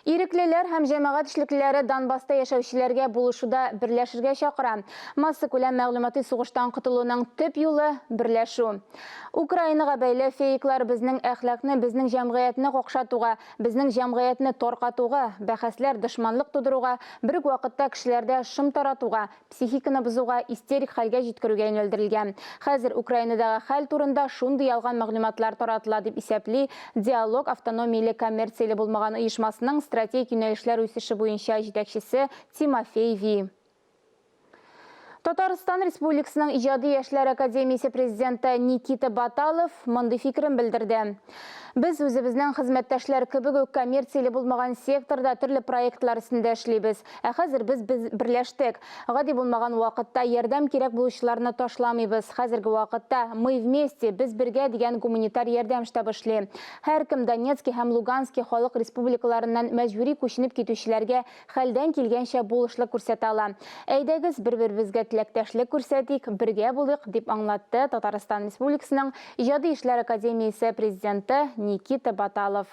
Иреклеләр һәм җәмәгать эшлеклеләре Донбасста яшәүчеләргә булышуда берләшергә чакыра. Массакүләм мәгълүмати сугыштан котылуның төп юлы, берләшү. Украинага бәйле фейклар безнең әхлакны, безнең җәмгыятьне какшатуга, безнең җәмгыятьне таркатуга, бәхәсләр, дошманлык тудыруга, бер үк вакытта кешеләрдә шом таратуга, психиканы бозуга, истерик хәлгә җиткерүгә юнәлдерелгән. Хәзер Украинадагы хәл турында шундый ялган мәгълүматлар таратыла, дип исәпли Диалог автономияле коммерцияле булмаган оешмасының стратегик юнәлешләр үсеше буенча җитәкчесе Тимофей Ви. Татарстан Республикасының Иҗади яшьләр академиясе президенты Никита Баталов мондый фикерен белдерде. Без үзебезнең хезмәттәшләр кебек үк коммерцияле булмаган секторда төрле проектлар өстендә эшлибез. Ә хәзер без без берләштек. Гади булмаган вакытта ярдәм кирәк булучыларны ташламыйбыз. Хәзерге вакытта Мы вместе, Без бергә дигән гуманитар ярдәм штабы эшли. Һәркем Донецки һәм Лугански халык республикаларыннан мәҗбүри күченеп китүчеләргә хәлдән килгәнчә булышлык күрсәтә ала. Әйдәгез, бер-беребезгә теләктәшлек күрсәтик, бергә булыйк, дип аңлатты Татарстан Республикасының Иҗади эшләр академиясе президенты Никита Баталов.